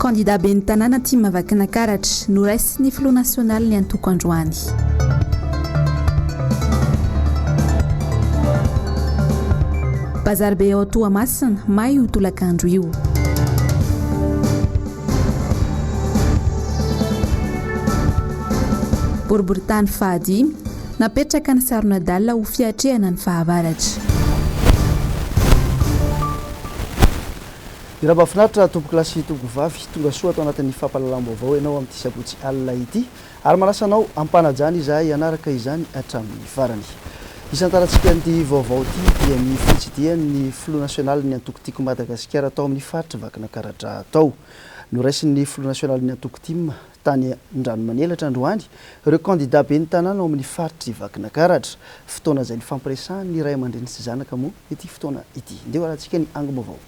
Kandida ben'ny tanàna tim Vakinankaratra, noraisin'ny filoha nasionalin'ny antoko androany. Bazary be ao Toamasina, may io tolakandro io. Boriboritany fahadimy, napetraka ny saron'adala ho fiatrehana ny fahavaratra. Miarahaba finaritra tompokolahy sy tompokovavy, tonga soa ato anatin'ny fampahalalam-baovao ianao amin'ity sabotsy alina ity ary manasa anao am-panajana izahay hanaraka izany hatramin'ny farany. Hisantarantsika an'ity vaovao ity dia ny fitsidihan'ny filoha nasionalin'ny antoko Tiako Madagasikara tao amin'ny faritr'i Vakinankaratra tao. Noraisin'ny filoha nasionalin'ny antoko tim tany Andranomanelatra androany ireo kandida ben'ny tanàna ao amin'ny faritr'i Vakinankaratra. Fotoana izay nifampiresahan'ny ray aman-dreny sy zanaka moa ity fotoana ity. Ndeha ho arahantsika ny angom-baovao.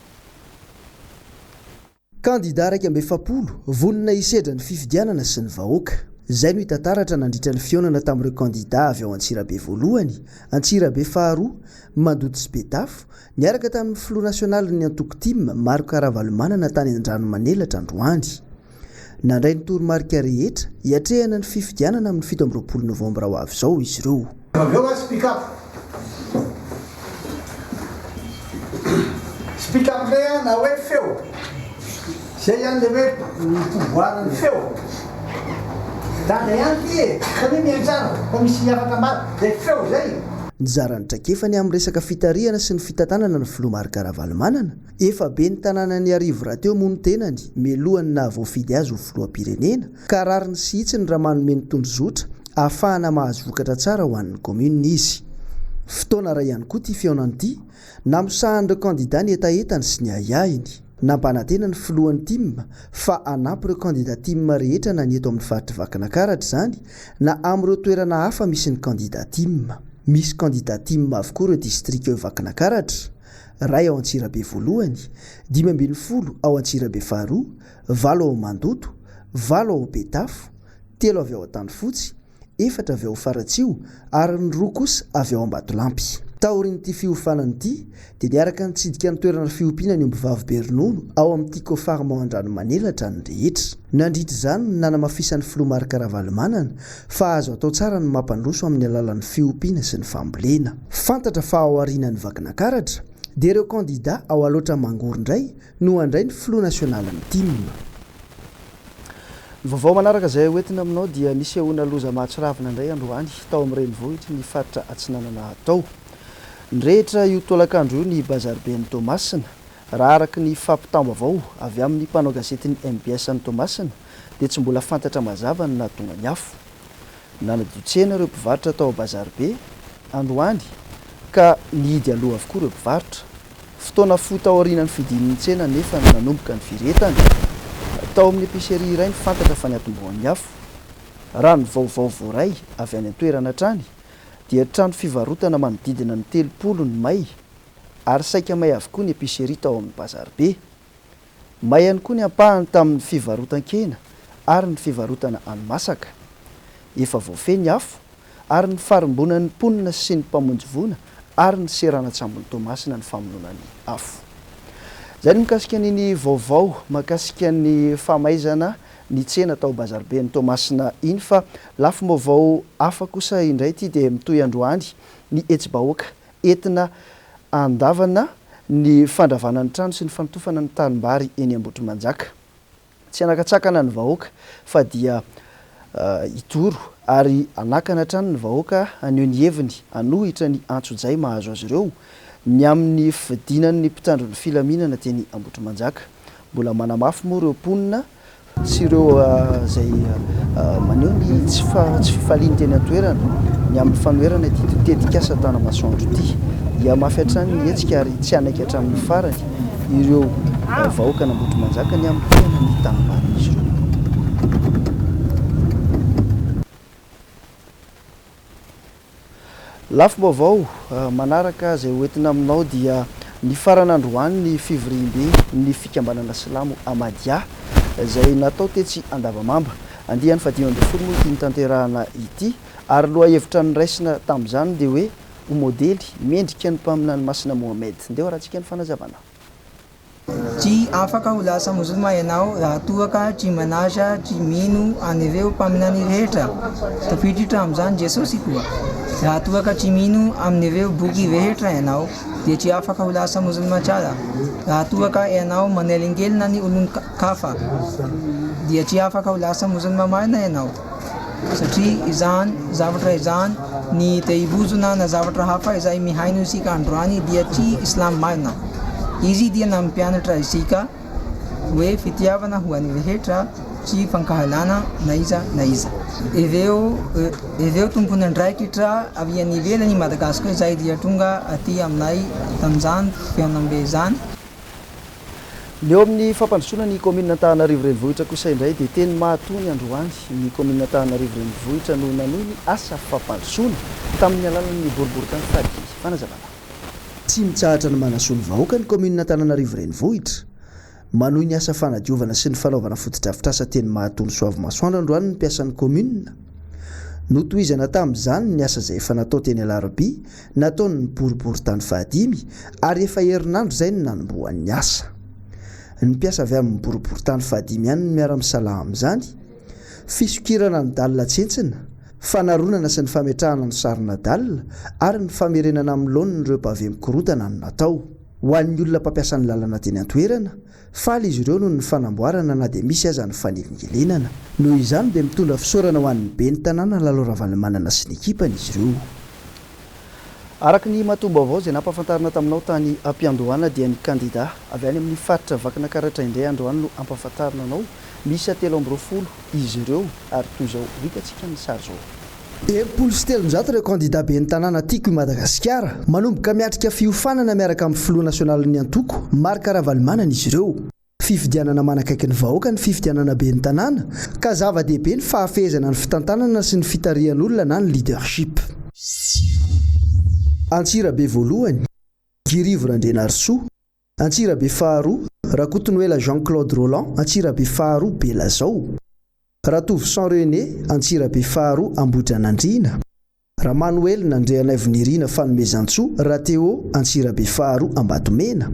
Kandida 41, vonona hisedra ny fifidianana sy ny vahoaka. Izay no hita taratra nandritra ny fihaonana tamin'ireo kandida avy ao Antsirabe voalohany, Antsirabe faharoa, Mandoto sy Betafo, niaraka tamin'ny filoha nasionalin'ny antoko tim, Marc Ravalomanana tany Andranomanelatra androany. Nandray ny toromarika rehetra hiatrehana ny fifidianana amin'ny 27 novambra ho avy izao izy ireo. Avy eo speak up. Speak up indray an, na hoe feo. Zay ihany le hoe ny pouvoir ny feo. Dada ihany ty e, samia mihaino tsara fa misy hafatra ambara. Zay feo zay. Nizara ny traikefany amin'ny resaka fitarihana sy ny fitantanana ny filoha Marc Ravalomanana. Efa ben'ny tanànan'Iarivo rahateo moa ny tenany mialohan'ny nahavoafidy azy ho filoham-pirenena ka rariny sy hitsiny raha manome ny tondrozotra ahafahana mahazo vokatra tsara ho an'ny kaominina izy. Fotoana iray ihany koa ity fihaonana ity namosahan'ireo kandida ny hetahetany sy ny ahiahiny. Nampanantena ny filohan'ny tim fa hanampy ireo kandida tim rehetra na ny eto amin'ny faritr'i Vakinakaratra izany na amin'ireo toerana hafa misy ny kandida tim. Misy kandida tim avokoa ireo distrika eo Vakinakaratra. Iray ao Antsirabe voalohany, 15 ao Antsirabe faharoa, valo ao Mandoto, valo ao Betafo, telo avy ao Antanifotsy, efatra avy ao Faratsiho ary ny roa kosa avy ao Ambatolampy. Taorian'ity fiofanana ity dia niaraka nitsidika ny toerana fiompiana ny ombivavy be ronono ao amin'ny Tico Farm ao Andranomanelatra ny rehetra. Nandritra izany no nanamafisan'ny filoha Marc Ravalomanana fa azo atao tsara ny mampandroso amin'ny alalan'ny fiompiana sy ny fambolena. Fantatra fa ao aorianan'i Vakinankaratra dia ireo kandida ao Alaotra Mangoro indray no handray ny filoha nasionalin'ny tim. Ny vaovao manaraka izay hoentina aminao dia nisehoana loza mahatsiravina indray androany tao amin'ny renivohitry ny faritra Atsinanana tao. Nirehitra io tolakandro io ny bazariben'i Toamasina. Raha araka ny fampitam-baovao avy amin'ny mpanao gazetin'ny mbs any Toamasina dia tsy mbola fantatra mazava ny nahatonga ny afo. Nanadio tsena ireo mpivarotra tao Bazaribe androany ka nihidy aloha avokoa ireo mpivarotra. Fotoana fohy taorianan'ny fidin'ny tsena anefa no nanomboka ny firehetana. Tao amin'ny épicerie iray no fantatra fa niatombohan'ny afo. Raha ny vaovao voaray avy any an-toerana hatrany dia trano fivarotana manodidina ny 30 no may ary saika may avokoa ny épicerie tao amin'ny Bazaribe. May ihany koa ny ampahany tamin'ny fivarotan-kena ary ny fivarotana hani-masaka. Efa voafehy ny afo ary nifarimbonan'ny mponina sy ny mpamonjy voina ary ny seranan-tsambon'i Toamasina ny famonoana ny afo. Izay ny mikasika an'iny vaovao mahakasika ny famaizana ny tsena tao Bazariben'i Toamasina iny fa lafim-baovao hafa kosa indray ity dia mitohy androany ny hetsi-bahoaka entina handavana ny fandravana ny trano sy ny fanotofana ny tanimbary eny Ambohitrimanjaka. Tsy hanakatsakana ny vahoaka fa dia hijoro ary hanakana hatrany ny vahoaka haneho ny heviny hanohitra ny antsojay mahazo azy ireo ny amin'ny fidinan'ny mpitandro ny filaminana teny Ambohitrimanjaka. Mbola manamafy moa ireo mponina sy ireo izay maneho ny tsy tsy fifaliany teny an-toerana ny amin'ny fanoherana ity tetikasa Tanamasoandro ity. Hihamafy hatrany ny hetsika ary tsy hanaiky hatramin'ny farany ireo vahoakan'Ambohitrimanjaka ny hamotehana ny tanimbarin'izy ireo. Lafim-baovao manaraka izay ho entina aminao dia nifarana androany ny fivoriambe ny fikambanana silamo Ahmadiyya izay natao tetsy Andavamamba. Andiany faha-15 moa ity notanterahana ity ary lohahevitra noraisina tamin'izany dia hoe ho modely mendrika ny mpaminany masina Mohammed. Ndeha ho arahantsika ny fanazavana. Tsy afaka ho lasa Mozilma ianao raha toa ka tsy manaja, tsy mino an'ireo mpaminany rehetra, tafiditra amin'izany Jesosy koa. Raha toa ka tsy mino amin'ireo boky rehetra ianao dia tsy afaka ho lasa Mozilma tsara. Raha toa ka ianao manelingelina ny olon-kafa dia tsy afaka ho lasa Mozilma marina ianao. Satria izany zavatra izany, ny te hivozona na zavatra hafa izay mihaino isika androany dia tsy Islam marina. Izy dia nampianatra isika hoe fitiavana ho an'ny rehetra, tsy fankahalana na iza na iza. Ireo ireo tompon'andraikitra avy any ivelan'i Madagasikara izay dia tonga aty aminay tamin'izany fihaonambe izany. Ny eo amin'ny fampandrosoana ny kaominina Antananarivo Renivohitra kosa indray dia teny Mahatony androany ny kaominina Antananarivo Renivohitra no nanohy ny asa fampandrosoana tamin'ny alalan'ny boriborintany fahadimy. Fanazavana. Tsy mitsahatra ny manasoa ny vahoaka ny kaominina Antananarivo Renivohitra. Manohy ny asa fanadiovana sy ny fanaovana fotodrafitrasa teny Mahatony Soavimasoandro androany ny mpiasan'ny kaominina. Notohizana tamin'izany ny asa izay efa natao teny Alarobia, nataon'ny boriborintany fahadimy ary efa herinandro izay no nanombohan'ny asa. Ny mpiasa avy amin'ny boriborintany fahadimy ihany no miara-misalahy amin'izany. Fisokirana ny dalle tsentsina, fanaronana sy ny fametrahana ny sarina dalle ary ny famerenana amin'ny laoniny ireo pavé mikorontana no natao. Ho an'ny olona mpampiasa ny lalana teny an-toerana, Faly izy ireo noho ny fanamboarana na dia misy aza ny fanelingelenana. Noho izany dia mitondra fisaorana ho an'ny Ben'ny tanàna Lalao Ravalomanana sy ny ekipany izy ireo. Araka ny matoam-baovao izay nampahafantarina taminao tany am-piandohana dia ny kandida avy any amin'ny faritra Vakinakaratra indray androany no hampahafantarina anao. Miisa 23 izy ireo ary toy izao ho hitantsika amin'ny sary izao. 360 ireo kandida ben'ny tanàna Tiako i Madagasikara. Manomboka miatrika fiofanana miaraka amin'ny filoha nasionalin'ny antoko, Marc Ravalomanana izy ireo. Fifidianana manakaiky ny vahoaka ny fifidianana ben'ny tanàna ka zava-dehibe ny fahafehezana ny fitantanana sy ny fitarihan'olona na ny leadership. Antsirabe voalohany, Girivo Randrianarisoa. Antsirabe faharoa, Rakotonoela Jean Claude Roland, Antsirabe faharoa, Belazao. Ratovoson René, Antsirabe faharoa, Ambohidranandriana. Ramanoelina Andrianaivonirina Fanomezantsoa, Rathéo, Antsirabe faharoa, Ambatomena.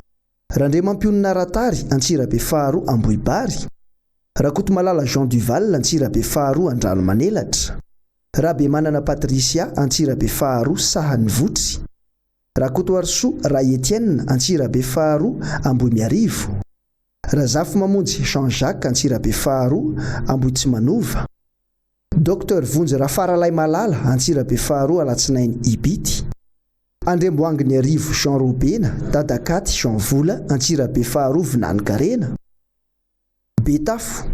Randriamampionona Ratary, Antsirabe faharoa, Ambohibary. Rakotomalala Jean Duval, Antsirabe faharoa, Andranomanelatra. Rabemanana Patricia, Antsirabe faharoa, Sahanivotry. Rakotoarisoa Ray Etienne, Antsirabe faharoa, Ambohimiarivo. Razafimamonjy Jean Jacques, Antsirabe faharoa, Ambohitsimanova. Docteur Vonjy Rafaralahy Antsirabe faharoa, Alatsinainy Ibity. Andriamboanginiarivo Jean Robena, Dadakaty Jean Vola, Antsirabe faharoa, Vinanikarena. Betafo.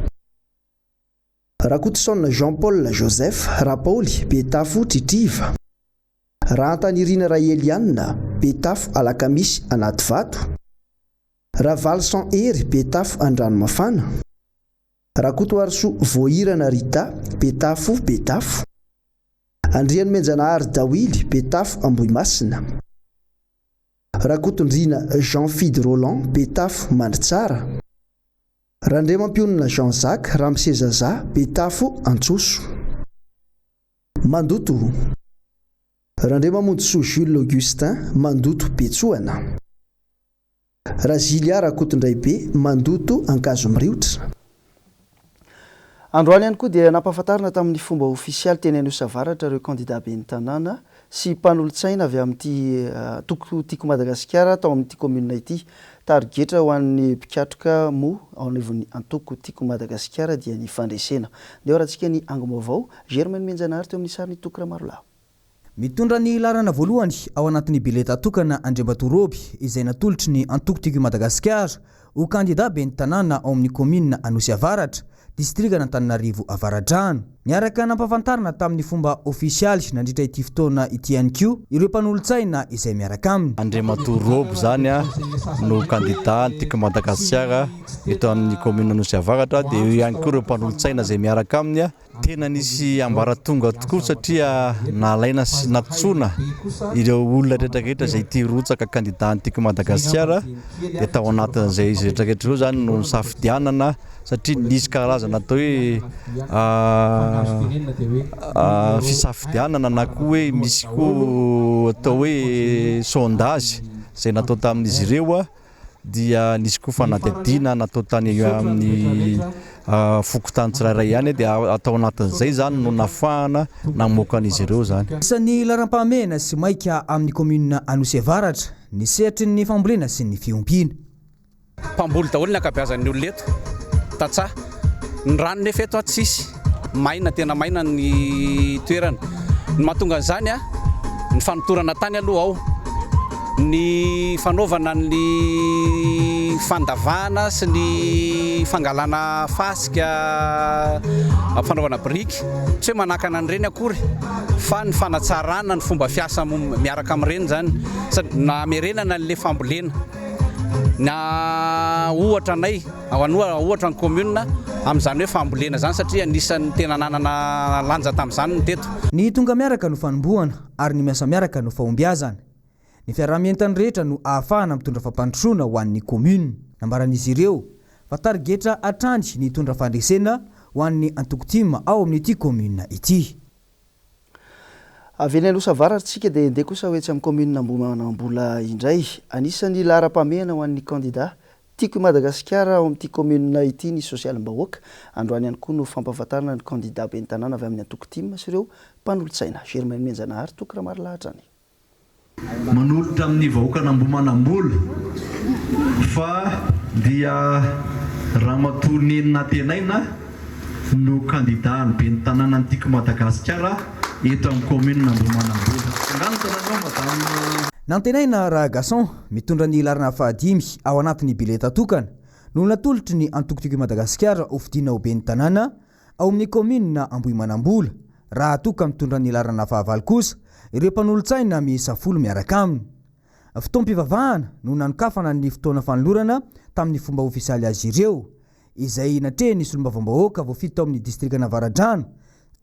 Rakotosaona Jean Paul Joseph, Rapaoly, Betafo, Tritriva. Rahantanirina Raheliana, Betafo Alakamisy Anativato. Ravalison Hery, Betafo Andranomafana. Rakotoarisoa Voahirana Rita, Betafo Betafo. Andrianomenjanahary Dawily, Betafo Ambohimasina. Rakotondriana Jean Fidy Roland, Betafo Mandritsara. Randriamampionona Jean Jacques, Ramose Zaza, Betafo Antsoso. Mandoto. Randriamamonjisoa Jules Augustin, Mandoto Betsohana. Razilia Rakotondraibe, Mandoto Ankazomiriotra. Androany ihany koa dia nampahafantarina tamin'ny fomba ofisialy teny Anosy Avaratra ireo kandida ben'ny tanàna sy mpanolotsaina avy amin'ity antoko Tiako Madagasikara tao amin'ity kaominina ity. Tarigetra ho an'ny mpikatroka moa ao anivon'ny antoko Tiako Madagasikara dia ny fandresena. Ndeha horahantsika ny angom-baovao, Germaine Menjanahary teo amin'ny sarin'i Toky Ramarolahy. Mitondra ny laharana voalohany ao anatin'ny bileta tokana Andriamatoa Roby izay natolotry ny antoko Tiako i Madagasikara ho kandida ben'ny tanàna ao amin'ny kaominina Anosy Avaratra, distrikan'Antananarivo Avaradrano. Niaraka nampahafantarina tamin'ny fomba ofisialy nandritra ity fotoana ity ihany koa ireo mpanolotsaina izay miaraka aminy. Andriamatoa Roby izany no kandida ny Tiako i Madagasikara eto amin'ny kaominina Anosy Avaratra dia eo ihany koa ireo mpanolotsaina izay miaraka aminy. Tena nisy ambaratonga tokoa satria nalaina sy nantsoina ireo olona rehetra rehetra izay tia hirotsaka kandida an'i Tiako Madagasikara dia tao anatin'izay izy rehetra rehetra ireo izany no nisafidianana satria nisy karazana atao hoe fisafidianana na koa hoe misy koa atao hoe sondage izay natao tamin'izy ireo. Dia nisy koa fanadihadiana natao tany amin'ny fokontany tsirairay ihany dia tao anatin'izay izany no nafahana namoaka an'izy ireo izany. Isan'ny laharam-pahamehana sy maika amin'ny kaominina Anosy Avaratra ny sehatry ny fambolena sy ny fiompiana. Mpamboly daholo ny ankabeazan'ny olona eto, tantsaha. Ny rano nefa eto tsisy, maina tena maina ny toerana. Ny mahatonga an'izany, ny fanotorana tany aloha ao, ny fanaovana ny fandavahana sy ny fangalana fasika, fanaovana biriky, tsy hoe manakana an'ireny akory fa ny fanatsarana ny fomba fiasa miaraka amin'ireny izany, sady namerenana an'ilay fambolena. Na ohatra anay, ohatra ny commune amin'izany hoe fambolena izany satria anisan'ny tena nanana lanja tamin'izany ny teto. Ny tonga miaraka no fanombohana ary ny miasa miaraka no fahombiazana. Ny fiaraha-mientan'ny rehetra no ahafahana mitondra fampandrosoana ho an'ny commune. Nambaran'izy ireo fa tarigetra hatrany ny hitondra fandresena ho an'ny antoko tim ao amin'ity commune ity. Avy eny Anosy Avaratra isika dia handeha kosa ho etsy amin'ny kaominina Ambohimanambola indray. Anisan'ny laharam-pahamehana ho an'ny kandida Tiako i Madagasikara ao amin'ity kaominina ity ny sosialim-bahoaka. Androany ihany koa no fampahafantarana ny kandida ben'ny tanàna avy amin'ny antoko tim sy ireo mpanolotsaina. Germain Nomenjanahary, Toky Ramarolahy hatrany. Manolotra amin'ny vahoakan'Ambohimanambola fa dia Ramatoa Neny Nantenaina no kandida ny ben'ny tanànan'ny Tiako Madagasikara eto amin'ny kaominina Ambohimanambola. Tsangano ny tananao Madame. Nantenaina Rahagason, mitondra ny laharana fahadimy ao anatin'ny bileta tokana, no natolotry ny antoko Tiako i Madagasikara hofidiana ho ben'ny tanàna ao amin'ny kaominina Ambohimanambola, raha toa ka mitondra ny laharana fahavalo kosa ireo mpanolotsaina miisa folo miaraka aminy. Fotoam-pivavahana no nanokafana ny fotoana fanolorana tamin'ny fomba ofisialy azy ireo, izay natrehin'ny solombavambahoaka voafidy tao amin'ny distrikan'Avaradrano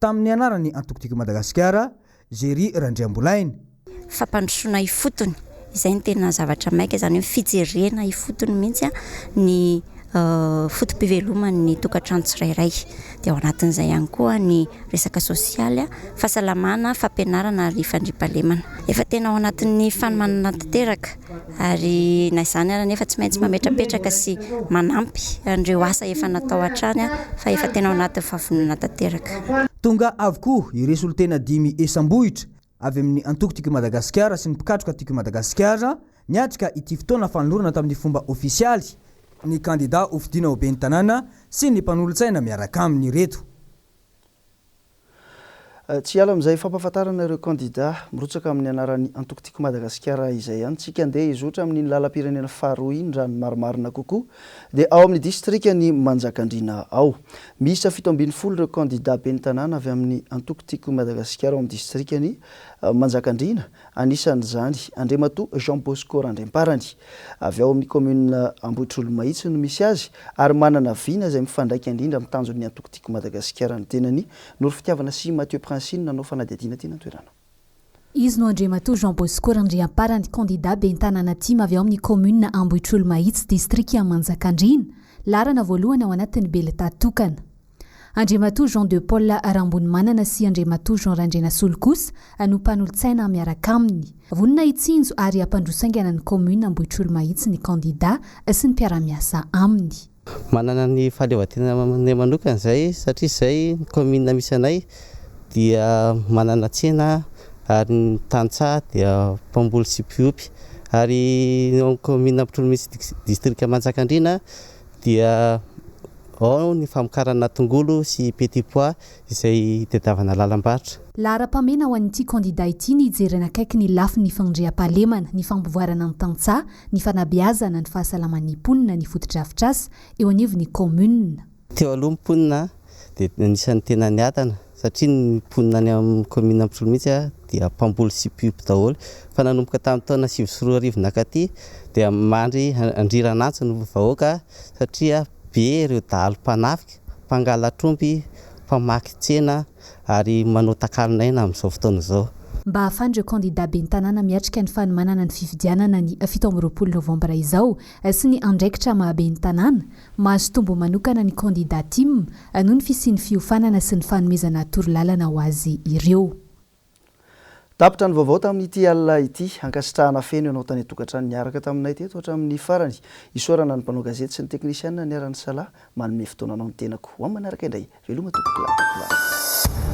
tamin'ny anaran'ny Antoko Tiako i Madagasikara, Jerry Randriambolaina. Fampandrosoana ifotony, izay no tena zavatra maika, izany hoe fijerena ifotony mihitsy ny foto-piveloman'ny tokantrano tsirairay. Dia ao anatin'izay ihany koa ny resaka sosialy, fahasalamana, fampianarana ary fandriampahalemana. Efa tena ao anatin'ny fanomanana tanteraka ary na izany ary anefa tsy maintsy mametrapetraka sy manampy an'ireo asa efa natao hatrany fa efa tena ao anatin'ny fahavononana tanteraka. Tonga avokoa ireo solontena dimy isam-bohitra avy amin'ny antoko Tiako i Madagasikara sy ny mpikatroka Tiako i Madagasikara niatrika ity fotoana fanolorana tamin'ny fomba ofisialy ny kandida hofidiana ho ben'ny tanàna sy ny mpanolotsaina miaraka aminy ireto. Tsy hiala amin'izay fampahafantarana ireo kandida mirotsaka amin'ny anaran'ny antoko Tiako Madagasikara izay ihany tsika. Andeha hizotra amin'iny lalam-pirenena faharoa iny raha ny marimarina kokoa dia ao amin'ny distrikan'i Manjakandriana ao. Miisa 17 ireo kandida ben'ny tanàna avy amin'ny antoko Tiako i Madagasikara ao amin'ny distrikan'i Manjakandriana, anisan'izany Andriamatoa Jean Bosco Randriamparany. Avy ao amin'ny kaominina Ambohitrolomahitsy no misy azy ary manana vina izay mifandraika indrindra amin'ny tanjon'ny antoko Tiako i Madagasikara ny tenany. Noro Fitiavana sy Mathieu Princi no nanao fanadihadiana aty an-toerana. Izy no Andriamatoa Jean Bosco Randriamparany, kandida ben'ny tanàna tim avy ao amin'ny kaominina Ambohitrolomahitsy, distrika Manjakandriana, laharana voalohany ao anatin'ny beleta tokana. Andriamatoa Jean de Paul Rambonimanana sy Andriamatoa Jean Randrianasolo kosa no mpanolotsaina miaraka aminy. Vonona hitsinjo ary hampandroso haingana ny kaominina Ambohitrolomahitsy ny kandida sy ny mpiara-miasa aminy. Manana ny fahaleovantenanay manokana izahay satria izay ny kaominina misy anay dia manana tsena ary ny tantsaha dia mpamboly sy mpiompy ary ny ao amin'ny kaominina Ampitrolomitsy distrika Manjakandriana dia ao ny famokarana tongolo sy petit pois izay itadiavana lalam-barotra. Laharam-pahamehana ho an'ity kandida ity ny hijerena akaiky ny lafiny fandriampahalemana, ny fampivoarana ny tantsaha, ny fanabeazana, ny fahasalaman'ny mponina, ny fotodrafitrasa eo anivon'ny kaominina. Teo aloha ny mponina dia anisan'ny tena niadana satria ny mponina any amin'ny kaominina Ampitrolo mihitsy dia mpamboly sy mpiompy daholo fa nanomboka tamin'ny taona 2009 nankaty dia mandry andriran'antsy ny vahoaka satria be ireo dahalo mpanafika, mpangalatr'omby, mpamaky tsena ary manao takalon'aina amin'izao fotoana izao. Mba hahafahan'ireo kandida ben'ny tanàna miatrika ny fanomanana ny fifidianana ny 27 novambra izao sy ny andraikitra maha ben'ny tanàna, mahazo tombony manokana ny kandida tim noho ny fisian'ny fiofanana sy ny fanomezana torolalana ho azy ireo. Tapitra ny vaovao tamin'ity alina ity. Ankasitrahana feno ianao tany an-tokantrano niaraka taminay teto hatramin'ny farany. Isaorana ny mpanao gazety sy ny teknisianina niara-nisalahy manome fotoana anao ny tenako. Ho amin'ny manaraka indray. Veloma tompokolahy tompokolahy.